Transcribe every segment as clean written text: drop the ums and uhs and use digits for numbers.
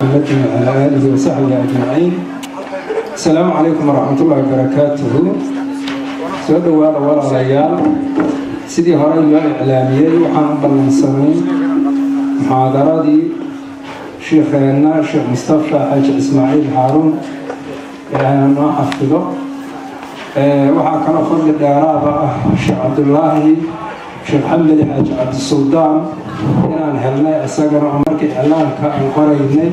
محمد وعلى آله وصحبه أجمعين. السلام عليكم ورحمة الله وبركاته. Soo dhawaada, walaalayaal. Sidii horey loo iclaamiyey, waxaan u ballansanayn muxaadaradii shiikheenna Sheekh Mustafa Xaaji Ismaaciil Xaaruun, ilaahna noo xafido. Waxaa kaloo fadli dheeraada ah Sheekh Cabdulaahi Sheekh Xamedi Xaaji Cabdisuldaan inaan helnay isagana, oo markii iclaanka aan qoraynay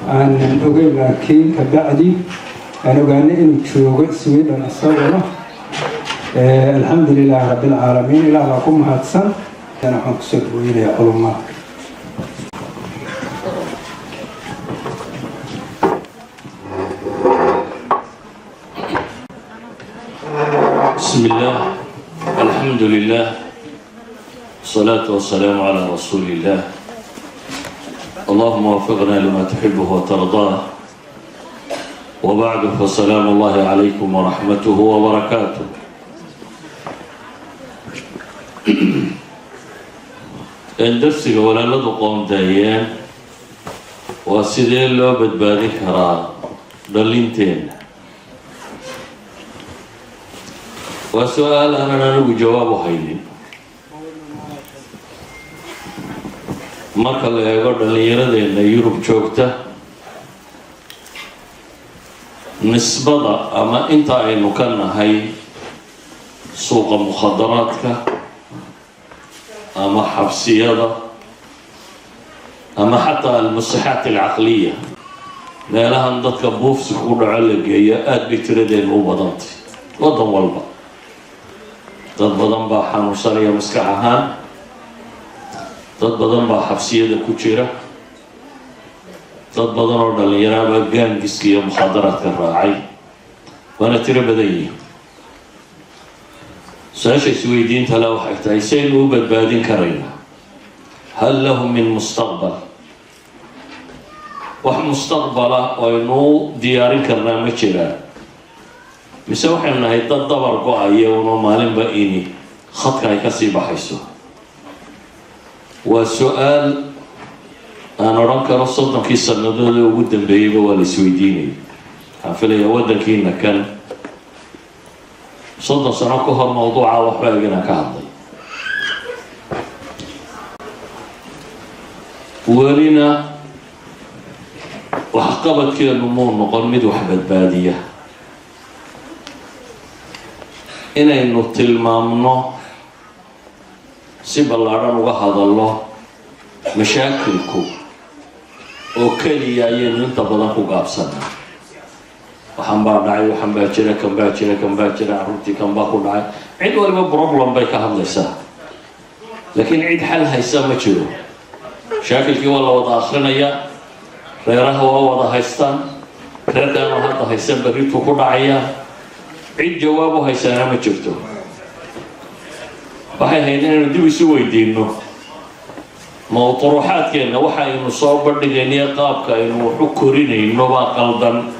aanan ogeyn, laakiin kabacdi aan ogaanay inuu joogo Sweden isaguna. Alxamdu lilaahi rabbi alcaalamiin, ilaah baa ku mahadsan. Waxaan kusoo dhaweynayaa culummada. بسم الله، الحمد لله، والصلاة والسلام على رسول الله. اللهم وفقنا لما تحبه وترضاه. وبعد، فسلام الله عليكم ورحمته وبركاته. Darsiga walaaladu qoondeeyeen waa sidee loo badbaadin karaa dhalinteenna. Waa su-aal aanan anigu jawaab u haynin. Marka la eego dhallinyaradeenna Yurub joogta, nisbada ama inta aynu ka nahay suuqa mukhadaraadka ama xabsiyada ama xataa almusixaat alcaqliya, meelahan dadka buufsi ku dhaco la geeyo, aada bay tiradeenu u badantay. Waddan walba dad badan baa xanuunsanaya maskax ahaan, dad badan baa xabsiyada ku jira, dad badan oo dhallinyaraabaa gangs-ka iyo mukhadaraadka raacay, waana tiro badan yihiin. Su-aasha isweydiinta le waxay tahay: saynu u badbaadin karaynaa? Hal lahum min mustaqbal? Wax mustaqbala oo aynu u diyaarin karnaa ma jiraan, mise waxaynu nahay dad dabar go-aya uno maalinba ini khadka ay kasii baxayso? Waa su-aal aan odhan karo 30kii sannadood ee ugu dambeeyeyba waa la isweydiinayay. Waxaan filayaa waddankiina kan 30 sano ka hor mawduuca waxba eg inaan ka hadlay, welina waxqabadkeenu muu noqon mid wax badbaadiya. Inaynu tilmaamno, si ballaadhan uga hadallo mashaakilku oo keliya ayaynu inta badan ku gaabsanaa. Waxan baa dhacay, waxan baa jira, kan baa jira, kan baa jira, carruurtii kan baa ku dhacay. Cid waliba problem bay ka hadlaysaa, laakiin cid xal haysa ma jiro. Mashaakilkii waa la wada akrinayaa, reeraha waa wada haystaan, reerkaanu hadda haysan berrituu ku dhacayaa, cid jawaab u haysaana ma jirto. Waxay hayd inaynu dib isu weydiino mawduuxaadkeenna, waxa aynu soo bandhigaynayo qaabka aynu wax u korinayno baa qaldan.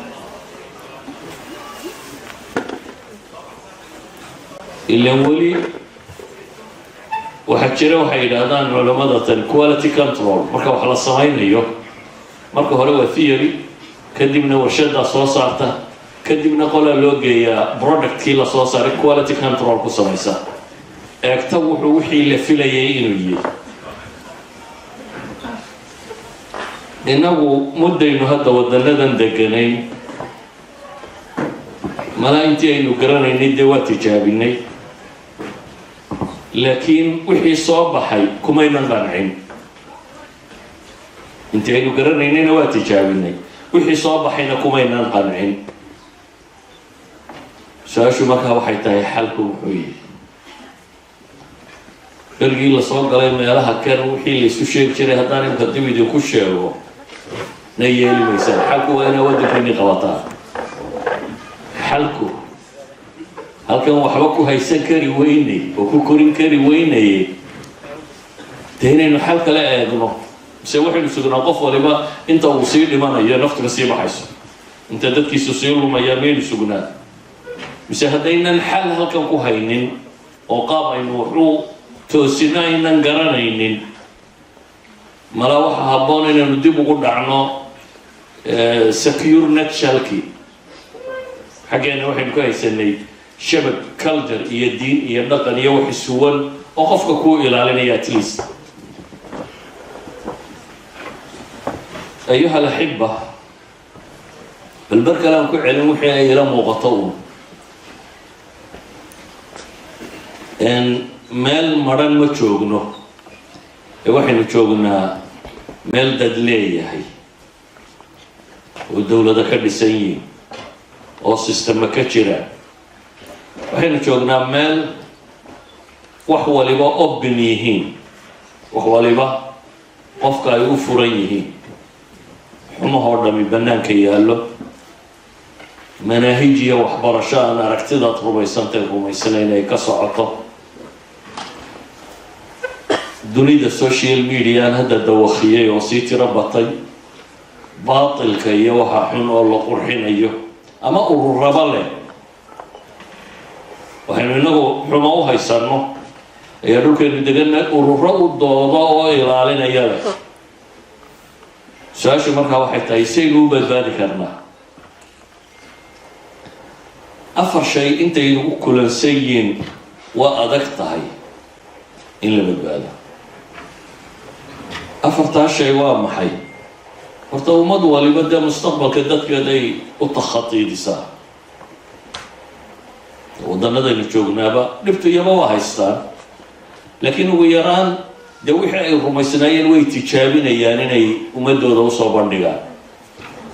Ilan weli waxaa jira waxay yidhaahdaan culamada tan quality control. Marka wax la samaynayo, marka hore waa theory, kadibna warshadaa soo saarta, kadibna qolaa loo geeyaa productkii lasoo saaray, quality control ku samaysa, eegta wuxuu wixii la filayay inuu yihi. Innagu muddaynu hadda wadanadan deganayn, malaa intii aynu garanaynay dee waa tijaabinay, laakiin wixii soo baxay kumaynan qancin. Intii aynu garanaynayna waa tijaabinay, wixii soo baxayna kumaynan qancin. Su-aashu markaa waxay tahay: xalku muxuu yihi? Bergii lasoo galay meelaha kan, wixii laysu sheegi jiray haddaan imka dib idinku sheego, na yeeli maysaan. Xalku waa inaa waddankiini qabataan. Xalku halkan waxba ku haysan kari weynay oo ku korin kari weynaye, dee inaynu xal kale eegno, mise waxaynu sugnaa qof waliba inta uu sii dhimanayo, naftu ka sii baxayso, inta dadkiisu sii lumaya miyaynu sugnaa? Mise haddaynan xal halkan ku haynin oo qaab aynu waxu toosino aynan garanaynin, mala waxa habboon inaynu dib ugu dhacno Secure nutshellkii xaggeena waxaynu ka haysanay shabag, culture iyo diin iyo dhaqan iyo wax isuwan oo qofka kuu ilaalinaya at least. أيها الأحبة, bal mar kale aan ku celin wixii ay ila muuqato uun. Meel maran ma joogno ee waxaynu joognaa meel dad leeyahay oo dowlado ka dhisan yihiin oo systemo ka jira. Waxaynu joognaa meel wax waliba open yihiin, wax waliba qofka ay u furan yihiin, xumahoo dhami bannaanka yaallo, manaahij iyo waxbarasho aan aragtidaad rumaysantay rumaysanayn ay ka socoto dunida, social media aan hadda dawakiyay oo sii tiro batay, baatilka iyo waxa xun oo la qurxinayo ama ururaba leh. Waxaynu inagu xumo u haysanno ayaa dhulkaynu deganna ururo u doodo oo ilaalinaya leh. Su-aashu markaa waxay tahay, saynu u badbaadi karnaa? Afar shay intaynu u kulansan yihiin waa adag tahay in la badbaado. Afartaa shay waa maxay? Horta ummad waliba dee mustaqbalka dadkeed ay u takhatiidisaa. Waddanadaynu joognaaba dhibtu iyaba waa haystaan, laakiin ugu yaraan dee wixii ay rumaysnaayeen way tijaabinayaan inay ummadooda usoo bandhigaan.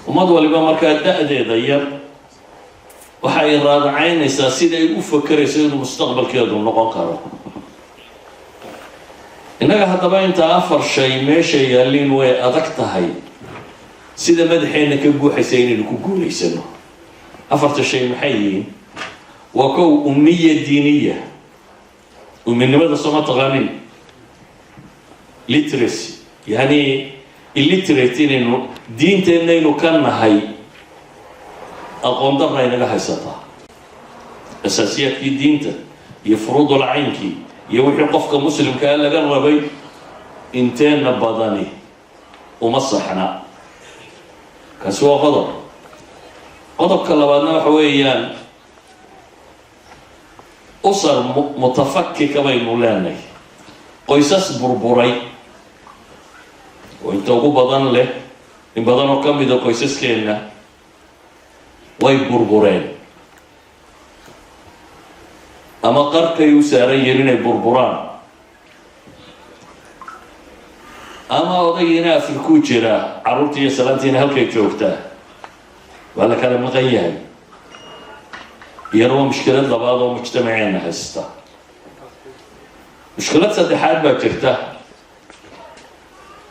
Ummad waliba markaa da-deeda yar waxa ay raadacaynaysaa sida ay u fakerayso inuu mustaqbalkeedu noqon karo. Innaga haddaba intaa afar shay meesha yaalliin way adag tahay sida madaxeenna ka guuxaysa inaynu ku guulaysano. Afarta shay maxay yihiin? Waa kow, أمية دينية. Uminimada sooma taqaanin? Literacy, yani illiterate, inaynu diinteennaynu ka nahay aqoon darra inaga haysataa. Asaasiyaadkii diinta iyo furuudul caynkii iyo wixii qofka muslimkaa laga rabay inteenna badani uma saxna. Kaasi waa qodob. Qodobka labaadna waxa weeyaan أسر متفككة baynu leenahay, qoysas burburay oo inta ugu badan leh. In badan oo ka mida qoysaskeenna way burbureen ama qarkay u saaran yihiin inay burburaan, ama odaygiina Afrikuu jiraa, carruurtii iyo salaantiina halkay joogtaa, waa la kala maqan yahay. Iyana waa mushkilad labaad oo mujtamaceenna haysta. Mushkilad saddexaad baa jirta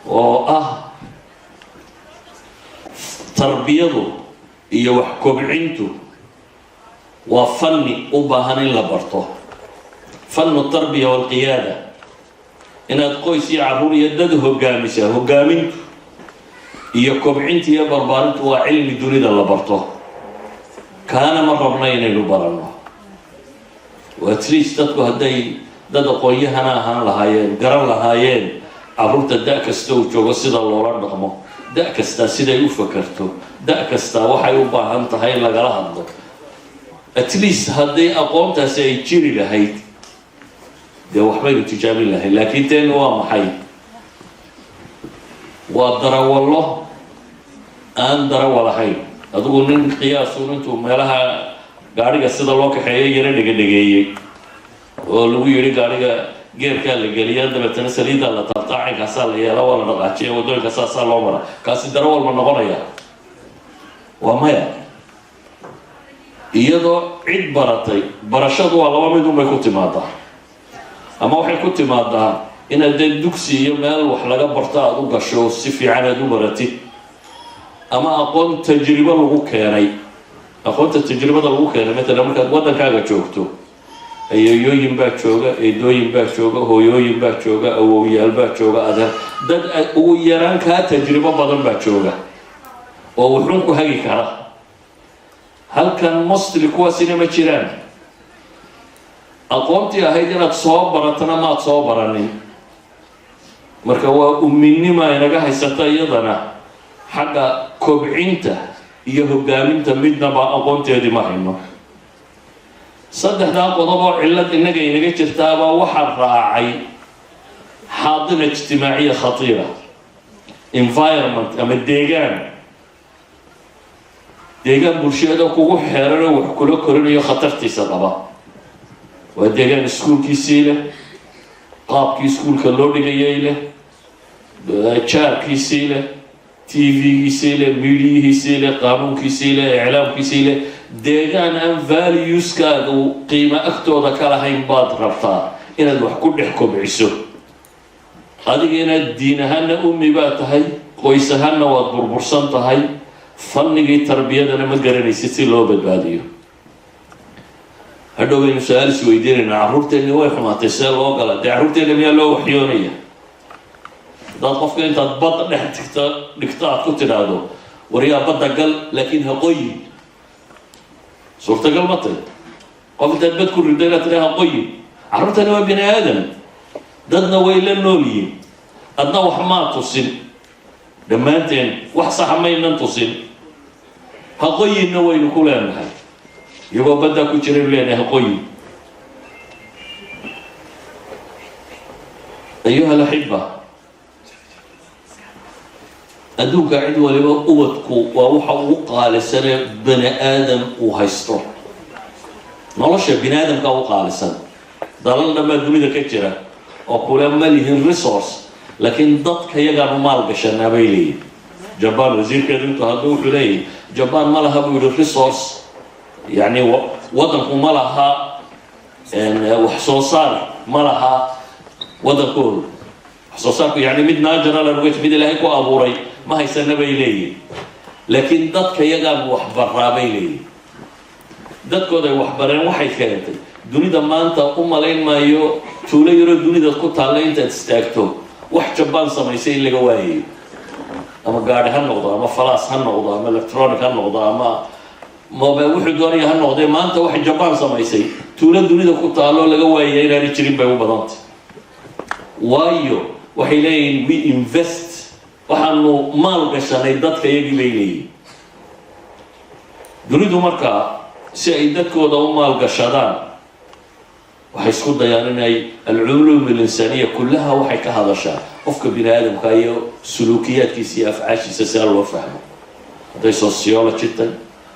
oo ah tarbiyadu iyo wax kobcintu waa fanni u baahan in la barto, فن التربية والقيادة. Inaad qoys iyo carruur iyo dad hogaamisa, hogaamintu iyo kobcinta iyo barbaarintu waa cilmi dunida la barto. Kaana ma rabna inaynu baranno. At least dadku hadday dad aqoon-yahana ahaan lahaayeen, garan lahaayeen carruurta da' kasta uu joogo sida loola dhaqmo, da' kastaa siday u fakerto, da' kastaa waxay u baahan tahay in lagala hadlo, at least hadday aqoontaasi ay jiri lahayd, dee waxbaynu tijaabin lahayd. Laakiin teenu waa maxay? Waa darawallo aan darawal ahayn. Adigu nin qiyaasun intuu meelaha gaadhiga sida loo kaxeeyo yaro dhega-dhegeeyey oo lagu yidhi gaadhiga geerkaa la geliya, dabeetana saliiddaa la taabtaa, caynkaasaa la yeela, waa la dhaqaajiya, waddooyinka saasaa loo mara, kaasi darawal ma noqonaya? Waa maya. Iyadoo cid baratay, barashadu waa laba mid unbay ku timaadaa. Ama waxay ku timaadaa inaad dee dugsi iyo meel wax laga barto aada u gasho, si fiican aada u baratid, ama aqoon tajribo lagu keenay. Aqoonta tajribada lagu keenay, matalan markaad waddankaaga joogto, ayeeyooyin baa jooga, eedooyin baa jooga, hooyooyin baa jooga, awowyaal baa jooga, adeer, dad ugu yaraan kaa tajribo badan baa jooga oo wuxuun ku hagi kara. Halkan mostly kuwaasina ma jiraan. Aqoontii ahayd inaad soo baratana maad soo baranin. Marka waa uminima inaga haysata iyadana. Xagga kobcinta iyo hogaaminta midnaba aqoonteedii ma hayno. Saddexdaa qodob oo cillad innaga inaga jirtaabaa waxaa raacay xaadina ijtimaaciya khatiira, environment ama deegaan bulsheeda kugu xeeranoo wax kula korinayo khatartiisa qaba. Waa deegaan iskuulkiisii leh, qaabkii iskuulka loo dhigayay leh, jaarkiisii leh, TV-giisii leh, miidiyihiisii leh, qaanuunkiisii leh, iclaamkiisii leh. Deegaan aan valueskaaga qiimo agtooda ka lahayn baad rabtaa inaad wax ku dhex kobciso. Adiga inaad diin ahaanna ummi baa tahay, qoys ahaanna waad burbursan tahay, fannigii tarbiyadana ma garanaysid si loo badbaadiyo. Hadhow baynu su-aal is weydiinaynaa: carruurteenni way xumaatay, see loo gala? Dee carruurteenna miyaa loo waxyoonaya? Haddaad qofka intaad bad dhex tigto dhigto aad ku tidhaahdo, "Waryaa, badda gal, laakiin ha qoyin," suurtagal ma tahy? Qof intaad bad ku riddo inaad tidhaha, "Ha qoyin." Carruurtani waa bini aadam, dadna way la nool yihin. Adna wax maa tusin, dhammaanteen wax saxa maynan tusin. Ha qoyinna waynu ku leenahay, iyagoo baddaa ku jiraynu leenahay, "Ha qoyin." Ayuha alaxiba, adduunka cid waliba ubadku waa waxa ugu qaalisanee bani aadam uu haysto. Nolosha bini aadamka u qaalisan. Dalal dhanbaa dunida ka jira oo kule ma lihin resource, laakiin dadka yagaanu maal gashanaa bay leeyihin. Jaban wasiirkeedu intuu hadda wuxuu leeyahy, Jaban ma laha, buu yihi, resource, yani waddanku ma laha wax soo saar, ma laha waddankoodu wax soo saarku, yani mid natural uga mid Ilaahay ku abuuray ma haysana bay leeyihin, laakiin dadka yagaan waxbaraa bay leeyihin. Dadkooday waxbareen waxay keentay dunida maanta u malayn maayo tuulo yaroo dunida ku taalla intaad istaagto wax Jabaan samaysay in laga waayayo, ama gaadhi ha noqdo, ama falaas ha noqdo, ama electronic ha noqdo, ama mobile, wuxuu doonaya ha noqdee. Maanta wax Jabaan samaysay tuulo dunida ku taalloo laga waayaya inaanay jirin bay u badantay. Waayo, waxay leeyihiin, "We invest," waxaanu maal gashanay dadka iyagii, bay leeyihin. Dunidu markaa si ay dadkooda u maalgashadaan waxay isku dayaan inay alculuum alinsaaniya kullaha waxay ka hadashaa qofka bini aadamka iyo suluukiyaadkiisa iyo afcaashiisa si loo fahmo, hadday sociology tahay,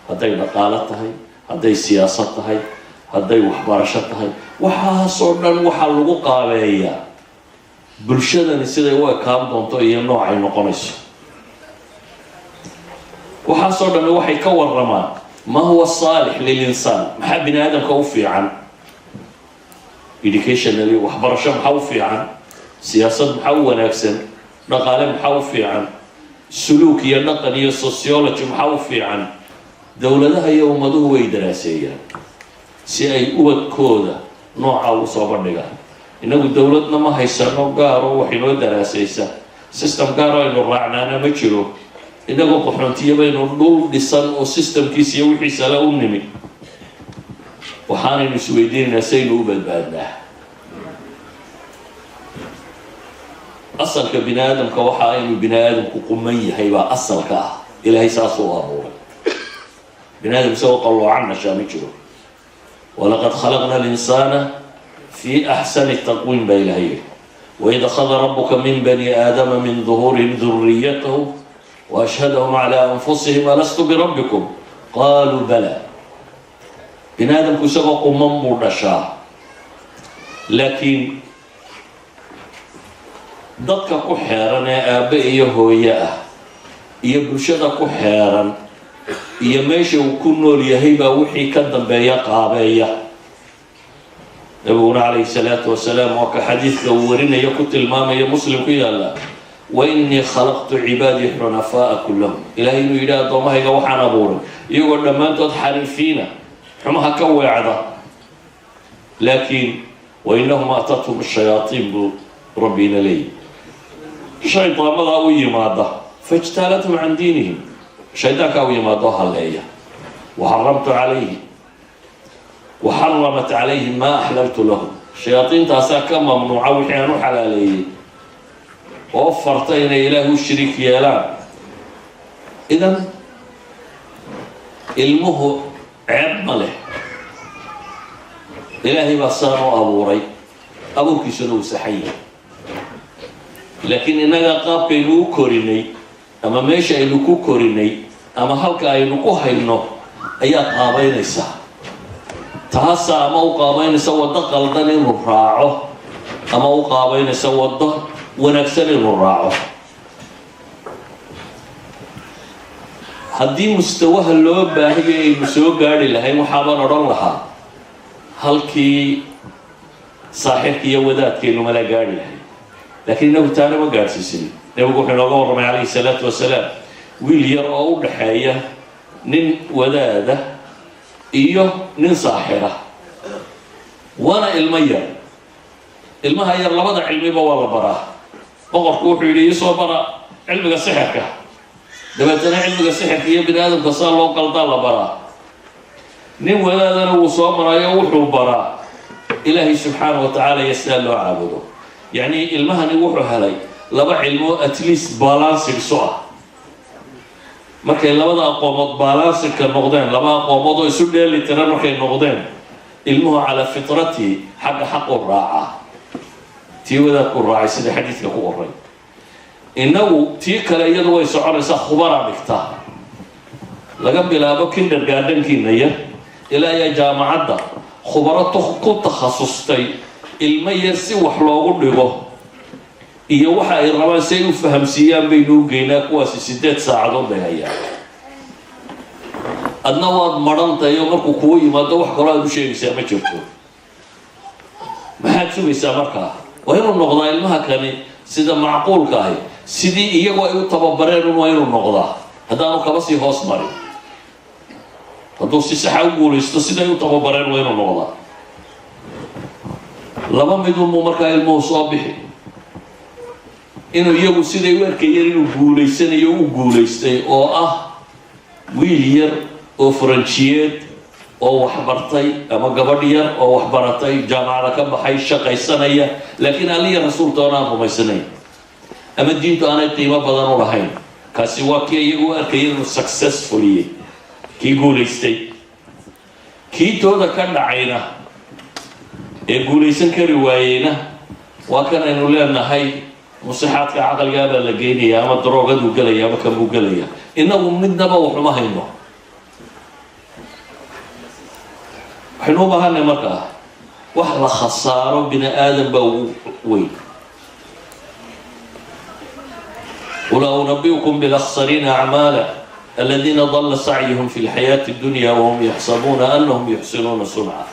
hadday dhaqaalo tahay, hadday siyaasad tahay, hadday waxbarasho tahay. Waxaasoo dhan waxaa lagu qaabeeyaa bulshadani siday u ekaan doonto iyo noocay noqonayso. Waxaasoo dhami waxay ka waramaan ma huwa saalix lilinsaan, maxaa bini aadamka u fiican, educationally, waxbarasho maxaa u fiican, siyaasad maxaa u wanaagsan, dhaqaale maxaa u fiican, suluuk iyo dhaqan iyo sociology maxaa u fiican. Dowladaha iyo ummaduhu way daraaseeyaan si ay ubadkooda nooca ugu soo bandhigaan. Innagu dowladna ma haysano gaaro wax inoo daraasaysa, system gaaro aynu raacnaana ma jiro. Innagoo qaxoontiya baynu dhul dhisan oo systemkiisa iyo wixiisa le u nimi. Waxaanaynu isweydiinaynaa saynu u badbaadnaa. Asalka bini aadamka waxa inuu bini aadamku quman yahay baa asalka ah. Ilaahay saasuu abuuray bini aadam, isagoo qalloocan nashaa ma jiro. Walaqad khalaqna alinsaana fi axsani taqwiim baa Ilahay yihi. Waid akhada rabuka min bani aadama min duhuurihim duriyatahum waashhadahum calى anfusihim alastu birabbikum qaluu bala. Bini aadamku isagoo quman buu dhashaa, laakiin dadka ku xeeran ee aabbe iyo hooye ah iyo bulshada ku xeeran iyo meesha uu ku nool yahay baa wixii ka dambeeya qaabeeya. Nabiguna calayhi salaatu wasalaam waa ka xadiidka uu warinayo ku tilmaamaya, Muslim ku yaalla, "Wa inii khalaqtu cibaadii xunafaaa kullahum." Ilahay inuu yidhi, "Addoommahayga waxaan abuuray iyagoo dhammaantood xariifiina, xumaha ka weecda, laakiin wa inahum aatathum shayaatiin," buu Rabbina leeyahy, "shaydaamadaa u yimaada, fajtaalathum can diinihim," shaydaankaa u yimaado halleeya. "Waxaramtu calayhim waxaramat calayhim maa axlaltu lahum," shayaadiintaasaa ka mamnuuca wixii aan u xalaaleeyey oo farta inay Ilaah u shariik yeelaan. Idan ilmuhu ceeb ma leh. Ilaahay baa saan u abuuray, abuurkiisuna uu saxan yahay, laakiin innaga qaabkaynu u korinay ama meesha aynu ku korinay ama halka aynu ku hayno ayaa qaabaynaysaa. Taasa ama u qaabaynaysa waddo qaldan inuu raaco ama u qaabaynaysa waddo wanaagsan inuu raaco. Haddii mustawaha loo baahiyay aynu soo gaadhi lahayn, waxaabaan odhan lahaa halkii saaxirka iyo wadaadkaynu mala gaadhi lahayn, laakiin inagu taana ma gaadhsiisin. Nebigu wuxuu inooga warramay calayhi salaatu wasalaam wiil yar oo u dhaxeeya nin wadaada iyo nin saaxira, waana ilmo yar. Ilmaha yar labada cilmiba waa la baraa. Boqorku wuxuu yidhi: "Iisoo bara cilmiga sixirka." Dabeetana cilmiga sixirka iyo bini aadamka saa loo qaldaa la baraa. Nin wadaadana wuu soo maraayo, wuxuu baraa Ilaahay subxaana wa tacaala iyo sidaa loo caabudo. Yacni ilmahani wuxuu helay laba cilmo, at least balanced so ah. Markay labada aqoomood balancedka noqdeen, laba aqoomood oo isu dheeli tiran markay noqdeen, ilmuhu calaa fitratihi xagga xaqu raacaa, tii wadaadku raacay, sida xadiidka ku qoray. Innagu tii kale iyadu way soconaysaa. Khubaraa dhigtaa, laga bilaabo kindergartenkiina yar ilaa iyo jaamacadda, khubaro ku takhasustay ilmo yar si wax loogu dhigo iyo waxa ay rabaan si ay u fahamsiiyaan baynu u geynaa. Kuwaasi 8 saacadood bay hayaan. Adna waad madhantahay oo markuu kugu yimaado wax kaloo aad u sheegaysaa ma jirto. Maxaad sugaysaa markaa? Waa inuu noqdaa ilmaha kani sida macquulka ahi, sidii iyagu ay u tababareen un waa inuu noqdaa, haddaanu kaba sii hoos marin. Hadduu si saxa u guulaysto, siday u tababareen waa inuu noqdaa. Laba midunbuu markaa ilmuhu soo bixi: inuu iyagu siday u arkayeen inuu guulaysanayo u guulaystay, oo ah wiil yar oo faranjiyeed oo waxbartay ama gabadh yar oo waxbaratay, jaamacada ka baxay, shaqaysanaya, laakiin Alliya Rasuultoona aan rumaysanayn ama diintu aanay qiimo badan u lahayn. Kaasi waa kii iyagu u arkaya inuu successfuliyey, kii guulaystay. Kii tooda ka dhacayna ee guulaysan kari waayeyna waa kan aynu leenahay musixaadka caqligaa baa la geynaya ama daroogaduu gelaya ama kan buu gelaya. Innagu midnaba waxuma hayno. Waxaynu u baahanay markaa, wax la khasaaro bini aadam baa ugu weyn. قل أنبئكم بالأخسرين أعمالا الذين ضل سعيهم في الحياة الدنيا وهم يحسبون أنهم يحسنون صنعا.